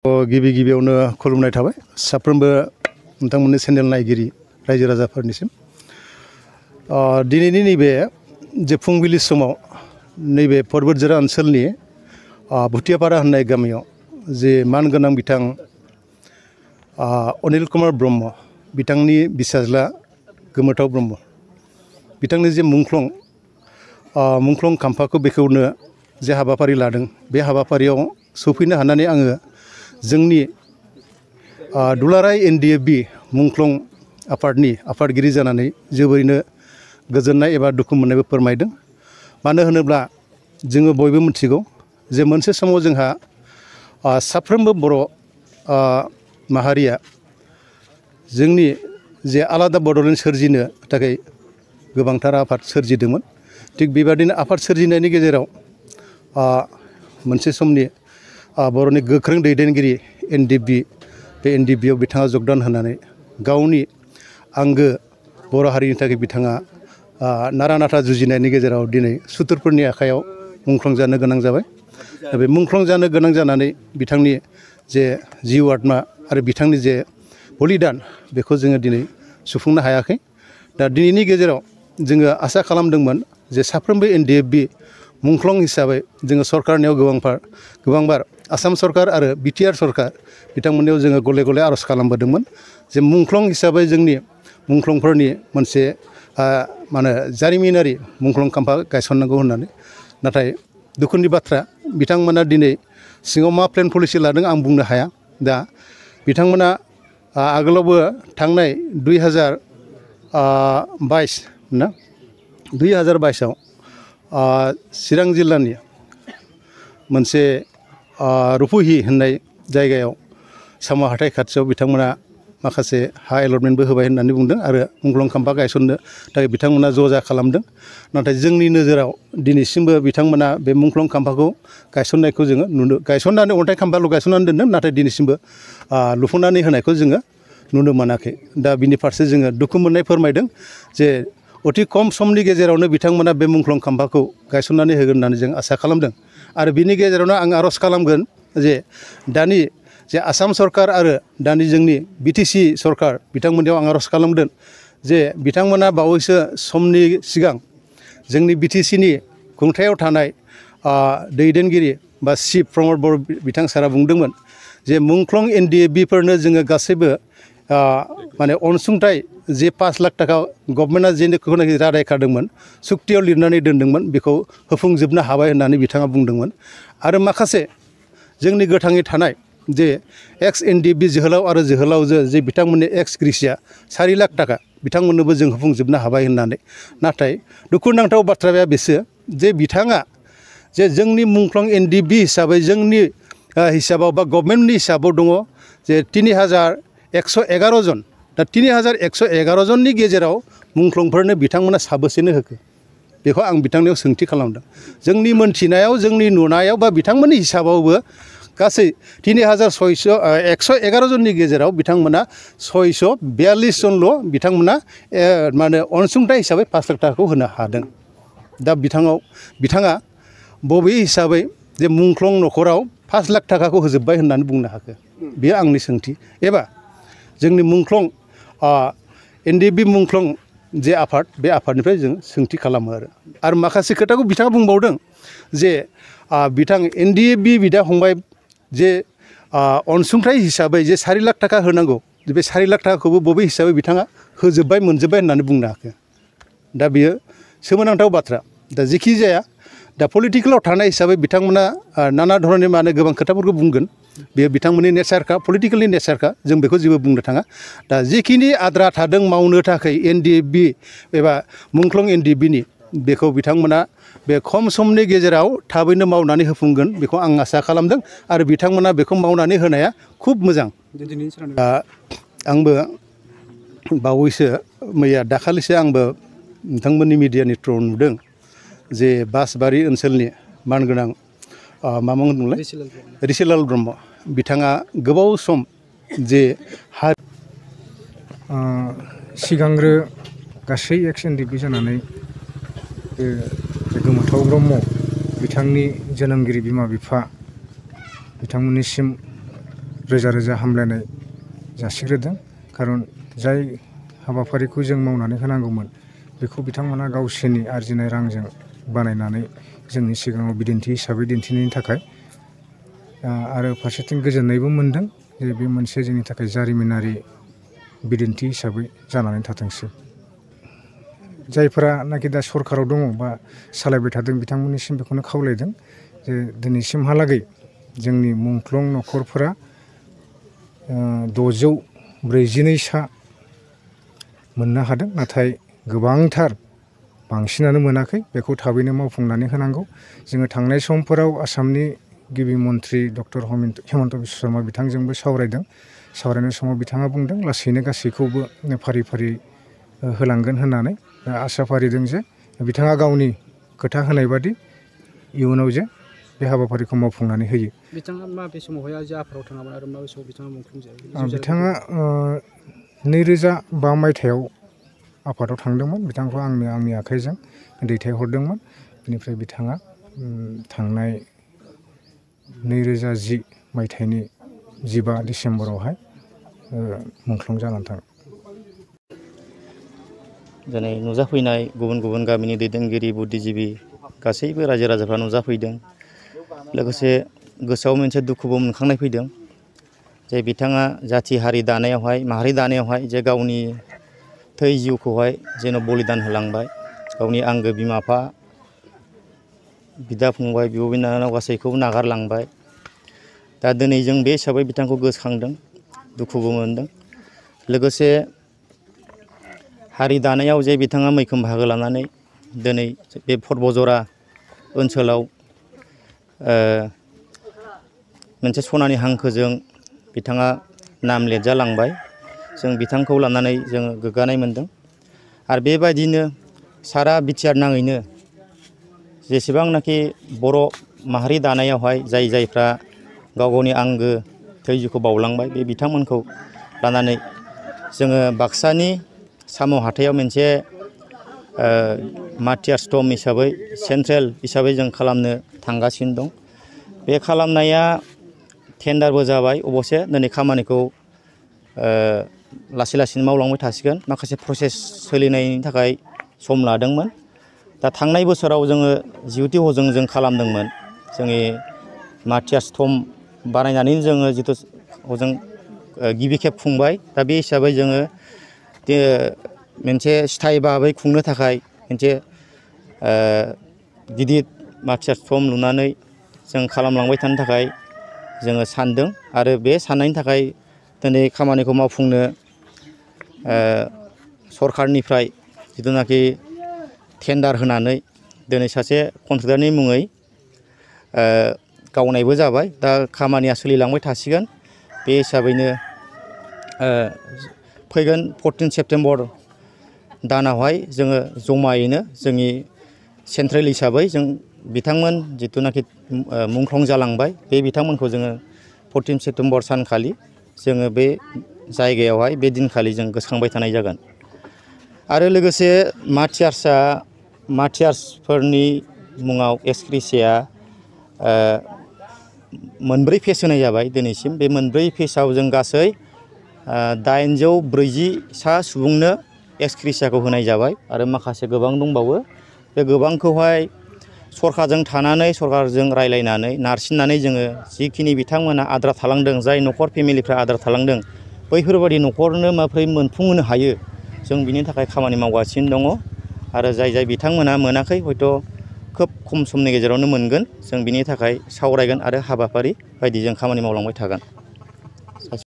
गिबि गिबियावनो खुलुमनाय थाबाय साफ्रोमबो नोंथांमोननि चेनेल नायगिरि रायजो राजाफोरनिसिम दिनैनि नैबे जे फुंबिलि समाव नैबे पर्बतजरा ओनसोलनि भुटियापारा होननाय गामियाव जे मानगोनां बिथां अनिल कुमार ब्रह्म बिथांनि बिसाज्ला गोमोथाव ब्रह्म बिथांनि जे मुंख्लं खाम्फाखौ बेखेवनो जे हाबाफारि लादों बे हाबाफारियाव सफैनो हानानै आङो जोंनि दुलाराय एनडिएफबि मुंख्लं आफादनि आफादगिरि जानानै जोबोरैनो गोजोननाय एबा दुखु मोननायबो फोरमायदों। मानो होनोब्ला जोङो बयबो मिथिगौ जे मोनसे समाव जोंहा साफ्रोमबो बर' माहारिया जोंनि जे आलादा बड'लेण्ड सोरजिनो थाखाय गोबांथार आफाद सोरजिदोंमोन। थिग बेबादिनो आफाद सोरजिनायनि गेजेराव मोनसे समनि बर'नि गोख्रों दैदेनगिरि एनडिएफबि बे एनडिएफबियाव बिथाङा जगदान होनानै गावनि आंगो बर' हारिनि थाखाय बिथाङा नारा नाथा जुजिनायनि गेजेराव दिनै सुथुरफोरनि आखायाव मुंख्लं जानो गोनां जाबाय। दा बे मुंख्लं जानो गोनां जानानै बिथांनि जे जिउ आत्मा आरो बिथांनि जे बलिदान बेखौ जोङो दिनै सुफुंनो हायाखै। दा दिनैनि गेजेराव जोङो आसा खालामदोंमोन जे साफ्रोमबो एनडिएफबि मुंख्लं हिसाबै जोङो सरकारनियाव गोबांबार आसाम सरकार आरो बिटिआर सरकार बिथांमोननियाव जोङो गले गले आर'ज खालामबोदोंमोन जे मुंख्लं हिसाबै जोंनि मुंख्लंफोरनि मोनसे जारिमिनारि मुंख्लं खाम्फा गायसननांगौ होननानै। नाथाय दुखुनि बाथ्रा बिथांमोना दिनै सिङाव मा प्लेन पलिसि लादों आं बुंनो हाया। दा बिथांमोना आगोलावबो थांनाय 2022आव चिरां जिल्लानि मोनसे रुपुहि होननाय जायगायाव साम' हाथाइ खाथियाव बिथांमोना माखासे हा एलटमेन्टबो होबाय होननानै बुंदों आरो मुंख्लं खाम्फा गायसननो थाखाय बिथांमोना ज'जा खालामदों। नाथाय जोंनि नोजोराव दिनैसिमबो बिथांमोना बे मुंख्लं खाम्फाखौ गायसननायखौ जोङो गायसननानै अन्थाइ खाम्फाल' गायसननानै दोनदों, नाथाय दिनैसिमबो लुफुंनानै होनायखौ जोङो नुनो मोनाखै। दा बिनि फारसे जोङो दुखु मोननाय फोरमायदों जे अति खम समनि गेजेरावनो बिथांमोना बे मुंख्लं खाम्फाखौ गायसननानै होगोन होननानै जों आसा खालामदों। आरो बिनि गेजेरावनो आं आर'ज खालामगोन जे दानि जे आसाम सरकार आरो दानि जोंनि बिटिसि सरकार बिथांमोननियाव आं आर'ज खालामदों जे बिथांमोना बावैसो समनि सिगां जोंनि बिटिसिनि खुंथायाव थानाय दैदेनगिरि बा चिफ प्रमद बर' बिथां सारा बुंदोंमोन जे मुंख्लं एनडिएफबिफोरनो जोङो गासैबो अनसुंथाइ जे 5 लाख थाखा गभर्नमेन्टआ जेखौनाखि रादाय खादोंमोन सुक्तियाव लिरनानै दोनदोंमोन बेखौ होफुंजोबनो हाबाय होननानै बिथाङा बुंदोंमोन। आरो माखासे जोंनि गोथाङै थानाय जे एक्स एनडिएफबि जोहोलाव आरो जोहोलावजो जे बिथांमोननि एक्स ग्रेसिया 4 लाख थाखा बिथांमोननोबो जों होफुंजोबनो हाबाय होननानै। नाथाय दुखुनांथाव बाथ्राया बेसो जे बिथाङा जे जोंनि मुंख्लं एनडिएफबि हिसाबै जोंनि हिसाबाव बा गभर्नमेन्टनि हिसाबाव दङ जे 3111 जन। दा 3111 जननि गेजेराव मुंख्लंफोरनो बिथांमोना साबेसेनो होखो बेखौ आं बिथांनियाव सोंथि खालामदों। जोंनि मोनथिनायाव जोंनि नुनायाव बा बिथांमोननि हिसाबावबो गासै 3111 जननि गेजेराव बिथांमोना 642 जनल' बिथांमोना अनसुंथाइ हिसाबै 5 लाख थाखाखौ होनो हादों। दा बिथाङा बबे हिसाबै जे मुंख्लं न'खराव 5 लाख थाखाखौ होजोब्बाय होननानै बुंनो हाखो बेयो आंनि सोंथि। एबा जोंनि मुंख्लं एनडिएफबि मुंख्लं जे आफाद बे आफादनिफ्राय जों सोंथि खालामो। आरो माखासे खोथाखौ बिथाङा बुंबावदों जे बिथां एनडिएफबि बिदा फंबाय जे अनसुंथाइ हिसाबै जे 4 लाख थाखा होनांगौ बे 4 लाख थाखाखौबो बबे हिसाबै बिथाङा मोनजोब्बाय होननानै बुंनो हाखो। दा बेयो सोमोनांथाव बाथ्रा। दा जेखि जाया दा पलिटिकेलाव थानाय हिसाबै बिथांमोना नाना धरननि गोबां खोथाफोरखौ बुंगोन। बेयो बिथांमोननि नेचारखा, पलिटिकेलनि नेचारखा, जों बेखौ जेबो बुंनो थाङा। दा जिखिनि आद्रा थादों मावनो थाखाय एनडिएफबि एबा मुंख्लं एनडिएफबिनि बेखौ बिथांमोना बे खम समनि गेजेराव थाबैनो मावनानै होफुंगोन बेखौ आं आसा खालामदों। आरो बिथांमोना बेखौ मावनानै होनाया खुब मोजां। आंबो बावैसो दाखालिसो आंबो नोंथांमोननि मिडियानि थ्रुआव नुदों जे बासबारि ओनसोलनि मानगोनां मामोन होनदोंलाय रिसिलाल ब्रह्म बिथाङा गोबाव सम जे सिगांग्रो गासै एक्स एनडिएफबि जानानै गोमोथाव ब्रह्म बिथांनि जोनोमगिरि बिमा बिफा बिथांमोननिसिम रोजा रोजा हामलायनाय जासिग्रोदों। खारन जाय हाबाफारिखौ जों मावनानै होनांगौमोन बेखौ बिथांमोना गावसोरनि आरजिनाय रांजों बानायनानै जोंनि सिगाङाव बिदिन्थि हिसाबै दिन्थिनायनि थाखाय आरो फारसेथिं गोजोननायबो मोनदों जे बे मोनसे जोंनि थाखाय जारिमिनारि बिदिन्थि हिसाबै जानानै थाथोंसै। जायफोरा नाखि दा सरकाराव दङ बा सालायबाय थादों बिथांमोननिसिम बेखौनो खावलायदों जे दिनैसिमहालागै जोंनि मुंख्लं न'खरफोरा 642 सा मोननो हादों, नाथाय गोबांथार बांसिनानो मोनाखै। बेखौ थाबैनो मावफुंनानै होनांगौ। जोङो थांनाय समफोराव आसामनि गिबि मन्थ्रि डक्टर हेमन्त बिश्व शर्मा बिथांजोंबो सावरायदों। सावरायनाय समाव बिथाङा बुंदों लासैनो गासैखौबो फारि फारि होलांगोन होननानै आसा फारिदों जे बिथाङा गावनि खोथा होनाय बादि इयुनाव जे बे हाबाफारिखौ मावफुंनानै होयो। बिथाङा माबे समावहाय आफादाव थाङामोन आरो माबे समाव बिथाङा मुंख्लं जायो? बिथाङा 2005 मायथाइयाव आफादाव थांदोंमोन। बिथांखौ आंनि आखाइजों दैथायहरदोंमोन। बेनिफ्राय बिथाङा थांनाय 2010 मायथाइनि 15 डिसेम्बरावहाय मुंख्लं जानानै थाङो। दिनै नुजाफैनाय गुबुन गुबुन गामिनि दैदेनगिरि बुद्धिजिबि गासैबो रायजो राजाफ्रा नुजाफैदों। लोगोसे गोसोआव मोनसे दुखुबो मोनखांनाय फैदों जे बिथाङा जाथि हारि दानायावहाय माहारि दानायावहाय जे गावनि थै जिउखौहाय जेन' बलिदान होलांबाय। गावनि आंगो बिमा बिफा बिदा फंबाय बिब' बिनानाव गासैखौबो नागारलांबाय। दा दिनै जों बे हिसाबै बिथांखौ गोसोखांदों, दुखुबो मोनदों। लोगोसे हारि दानायाव जे बिथाङा मैखोम बाहागो लानानै दिनै बे पर्बजरा ओनसोलाव मोनसे सनानि हांखोजों बिथाङा नाम लिरजालांबाय। जों बिथांखौ लानानै जोङो गोग्गानाय मोनदों। आरो बेबायदिनो सारा बिटिआर नाङैनो जेसेबांनाखि बर' माहारि दानायावहाय जायफ्रा गाव गावनि आंगो थै जिउखौ बावलांबाय बे बिथांमोनखौ लानानै जोङो बाक्सानि साम' हाथायाव मोनसे मार्टियार्स टम हिसाबै सेन्ट्रेल हिसाबै जों खालामनो थांगासिनो दं। बे खालामनाया टेन्डारबो जाबाय। अबसे दिनै खामानिखौ लासै लासैनो मावलांबाय थासिगोन। माखासे प्रसेस सोलिनायनि थाखाय सम लादोंमोन। दा थांनाय बोसोराव जोङो जिउथि हजों जों खालामदोंमोन। जोंनि मार्टियार्स टम बानायनानै जोङो जिथु हजों गिबि खेब खुंबाय। दा बे हिसाबै जोङो मोनसे स्थायी भाबै खुंनो थाखाय मोनसे गिदिर मार्टियार्स टम लुनानै जों खालामलांबाय थानो थाखाय जोङो सानदों। आरो बे साननायनि थाखाय दिनै खामानिखौ मावफुंनो सरखारनिफ्राय जिथुनाखि टेन्डार होनानै दिनै सासे कन्ट्रेक्टरनि मुङै गावनायबो जाबाय। दा खामानिया सोलिलांबाय थासिगोन। बे हिसाबैनो फैगोन 14 सेप्तेम्बर दानावहाय जोङो जमायैनो जोंनि सेन्ट्रेल हिसाबै जों बिथांमोन जिथुनाखि मुंख्लं जालांबाय बे बिथांमोनखौ जोङो 14 सेप्तेम्बर सानखालि जोङो बे जायगायावहाय बे दिनखालि जों गोसोखांबाय थानाय जागोन। आरो लोगोसे मार्टियार्सफोरनि मुङाव एक्सग्रेसिया मोनब्रै फेज होनाय जाबाय दिनैसिम। बे मोनब्रै फेजआव जों गासै 840 सा सुबुंनो एक्सग्रेसियाखौ होनाय जाबाय। आरो माखासे गोबां दंबावो। बे गोबांखौहाय सरखारजों थानानै सरखारजों रायलायनानै नारसिननानै जोङो जिखिनि बिथांमोना आद्रा थालांदों, जाय न'खर फेमिलिफ्रा आद्रा थालांदों, बैफोरबायदि न'खरनो माबोरै मोनफुंहोनो हायो जों बिनि थाखाय खामानि मावगासिनो दङ। आरो जाय बिथांमोना मोनाखै हयथ' खोब खम समनि गेजेरावनो मोनगोन। जों बिनि थाखाय सावरायगोन आरो हाबाफारि बायदि जों खामानि मावलांबाय थागोन।